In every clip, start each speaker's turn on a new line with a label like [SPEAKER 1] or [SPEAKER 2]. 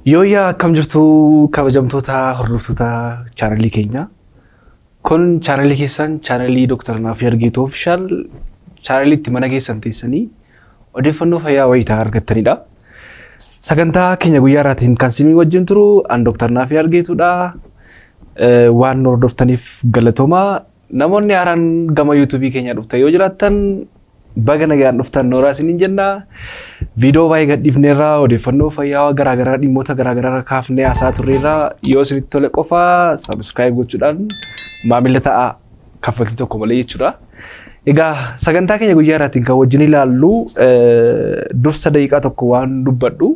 [SPEAKER 1] Yooyyaa, akkam jirtu kabajamtoota hordoftoota chaanalii keenyaa? Kun chaanalii keessan, chaanalii Dr. Naafii Argeetuu Official, chaanalii itti mana keessan teessanii odeeffannoo fayyaa wayitaa argattanidha. Sagantaa keenya guyyaa irraatiin kan isin wajjin turu an Dr. Naafii Argeetuudha. Waan nu hordoftaniif galatoomaa. Namoonni haaraan gama yuutuubii keenya dhuftan yoo jiraattan, baga nagaan dhuftan nooraa isiniin jenna. Viidiyoo baay'ee gadhiifneerra, odeeffannoo fayyaa garaagaraa, dhimmoota garaagaraa kaafnee haasaa turreerra. Yoo isinitti tole qofa subscribe gochuudhaan maamila ta'aa, kaffaltii tokko malee jechuudha. Egaa sagantaa keenya guyyaa irraatiin kan wajjin ilaallu, dursa daqiiqaa tokko waan dubbadhu.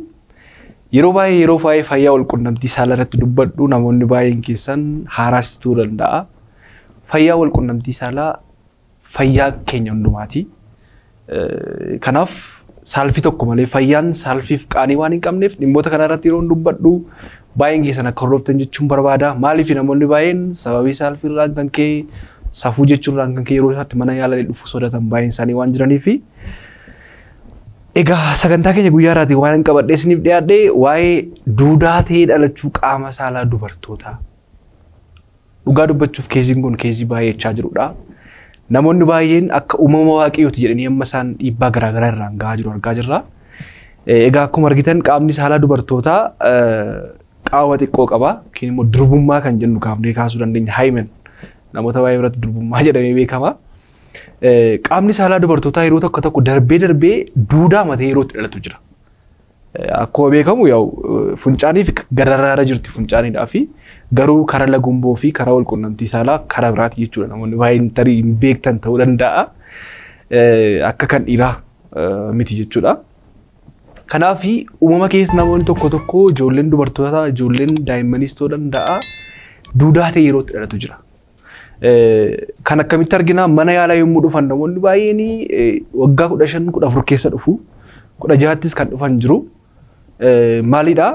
[SPEAKER 1] Yeroo baay'ee, yeroo baay'ee fayyaa wal qunnamtii saalaa irratti dubbadhu, namoonni baay'een keessan haaraas ta'uu danda'a. Fayyaa wal qunnamtii saalaa fayyaa keenya hundumaati. Kanaaf saalfii tokko malee, fayyaan saalfiif qaanii waan hin qabneef, dhimmoota kana irratti yeroo dubbadhu baay'een keessan akka hordoftan jechuun barbaada. Maaliif namoonni baay'een sababii saalfii irraan kan ka'e, safuu jechuun kan ka'e, yeroo isaatti mana yaalanii dhufuu sodaatan baay'een isaanii waan jiraniifi. Egaa sagantaa keenya guyyaa irraatiin waan qabadhee isiniif dhiyaadhe waa'ee duudaa ta'ee dhalachuu qaama saalaa dubartootaa. Dhugaa dubbachuuf keeziin kun keezii baay'achaa jirudha. Namoonni baay'een akka uumama waaqayyooti jedhanii amma isaan dhiibbaa garaagaraa irraan gahaa jiru argaa jirra. Egaa akkuma argitan qaamni saalaa dubartootaa qaawwa xiqqoo qaba. Yookiin immoo durbummaa kan jennu kaafnee kaasuu dandeenya. Hymen namoota baay'ee biratti durbummaa jedhamee beekama. Qaamni saalaa dubartootaa yeroo tokko tokko darbee darbee duudaa matee yeroo itti dhalatu jira. Akkuma beekamu yaa'u funcaaniif gararraara jirti funcaaniidhaa fi garuu karaa lagumboo fi karaa wal qunnamtii saalaa karaa biraati jechuudha. Namoonni baay'een tarii hin beektan ta'uu danda'a. Akka kan dhiiraa miti jechuudha. Kanaaf uumama keessa namoonni tokko tokko, ijoolleen dubartootaa, ijoolleen daa'immaniis ta'uu danda'a, duudaa ta'e yeroo itti dhalatu jira. Kan akkamitti argina? Mana yaalaa yommuu dhufan namoonni baay'een waggaa 15, 14 keessa dhufu. 16ttis kan dhufan jiru. Maalidhaa?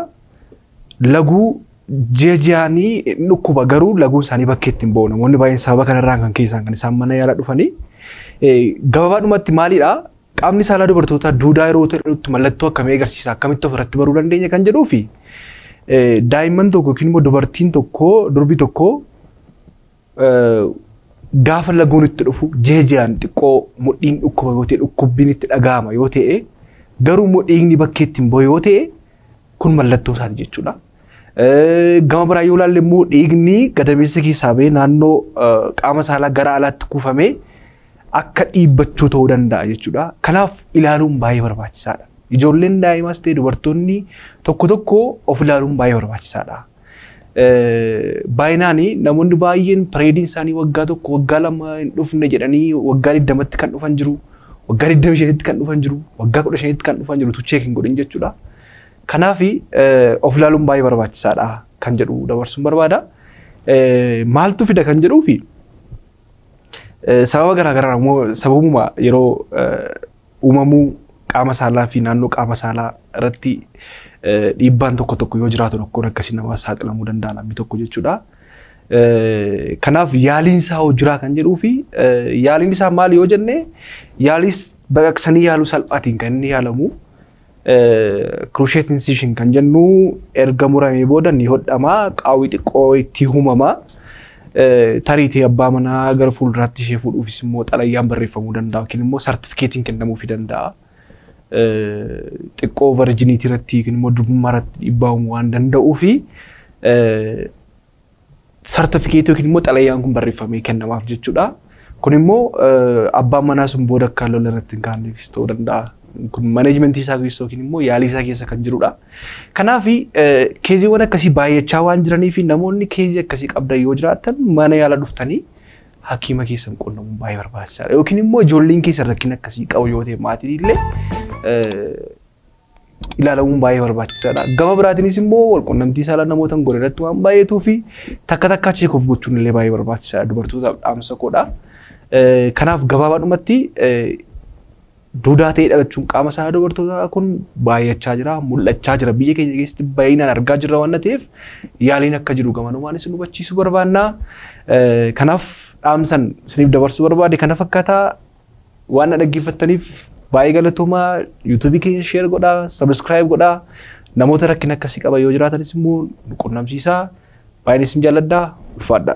[SPEAKER 1] Laguu ji'a ji'aanii dhukkuba, garuu laguun isaanii bakkeetti hin ba'u. Namoonni baay'een sababa kanarraan kan keessaan kan isaan mana yaalaa dhufanii. Gabaabaadhumatti maalidhaa? Qaamni saalaa dubartootaa duudaa yeroo ta'utti mallattoo akkamii agarsiisa? Akkamitti ofirratti baruu dandeenya kan jedhuu fi daa'imman tokko yookiin immoo dubartiin tokko, durbi tokko gaafa laguun itti dhufu ji'a ji'aan xiqqoo mudhiin dhukkuba yoo ta'e, dhukkubbiin itti dhaga'ama yoo ta'e, garuu immoo dhiigni bakkeetti hin ba'u yoo ta'e, kun mallattoo isaati jechuudha. Gama biraa yoo ilaalle immoo dhiigni gadameessa keessaa ba'ee naannoo qaama saalaa gara alaatti kuufamee akka dhiibbachuu ta'uu danda'a jechuudha. Kanaaf ilaaluun baay'ee barbaachisaadha. Ijoolleen daa'imas ta'e dubartoonni tokko tokko of ilaaluun baay'ee barbaachisaadha. Baay'inaan namoonni baay'een pireediin isaanii waggaa 1, waggaa 2 hin dhufne jedhanii waggaa 20tti kan dhufan jiru, waggaa 25tti kan dhufan jiru, waggaa 15tti kan dhufan jiru, check hin godhin jechuudha. Kanaaf of ilaaluun baay'ee barbaachisaadha kan jedhu dabarsuun barbaada. Maaltu fida kan jedhuu fi sababa garaagaraa immoo sababuma yeroo uumamuu qaama saalaa fi naannoo qaama saalaa irratti dhiibbaan tokko tokko yoo jiraatu rakkoon akkasii nama saaxilamuu danda'a namni tokko jechuudha. Kanaaf yaaliin isaa hoo jiraa kan jedhuu fi yaaliin isaa maali yoo jenne, yaalis baqaqsanii yaaluu salphaatiin kan inni yaalamu. Cruciate incision kan jennu erga muramee booda ni hodhama, qaawwi xiqqoo itti uumama. Tariitii abbaa manaa gara fuulduraatti ishee fuudhuufis immoo xalayyaan barreeffamuu danda'a yookiin immoo sartifikeetiin kennamuufii danda'a. Xiqqoo virginity irratti yookiin immoo durbummaa irratti dhiibbaa uumuu waan danda'uu fi sartifikeetii yookiin immoo xalayyaan kun barreeffamee kennamaaf jechuudha. Kun immoo abbaan manaa sun booda akka lola irratti hin kaanneefis ta'uu danda'a. Kun managementii isaa keessa yookiin immoo yaalii isaa keessa kan jirudha. Kanaaf keeziiwwan akkasii baay'achaa waan jiranii fi namoonni keezii akkasii qabdan yoo jiraatan mana yaala dhuftanii hakiima keessan qunnamuun baay'ee barbaachisaadha. Yookiin immoo ijoolleen keessan rakkina akkasii qabu yoo ta'e, maatiin illee ilaalamuun baay'ee barbaachisaadha. Gama biraatiinis immoo walqunnamtii saalaa namoota hin godhe irratti waan baay'eetuu fi takka takkaa check of gochuun illee baay'ee barbaachisaadha. Dubartootaaf dhaamsa koodha. Kanaaf gabaabaadhumatti duudaa ta'ee dhalachuun qaama saalaa dubartootaa kun baay'achaa jira, mul'achaa jira. Biyya keenya keessatti baay'inaan argaa jirra waan ta'eef yaaliin akka jiru gamanumaan isin hubachiisuu barbaanna. Kanaaf dhaamsan isiniif dabarsuu barbaade kana fakkaataa. Waan na dhaggeeffattaniif baay'ee galatoomaa. Yuutuubii keenya share godhaa, subscribe godhaa. Namoota rakkina akkasii qaban yoo jiraatanis immoo nu qunnamsiisaa. Baay'een isin jaalladha. Ulfaadhaa.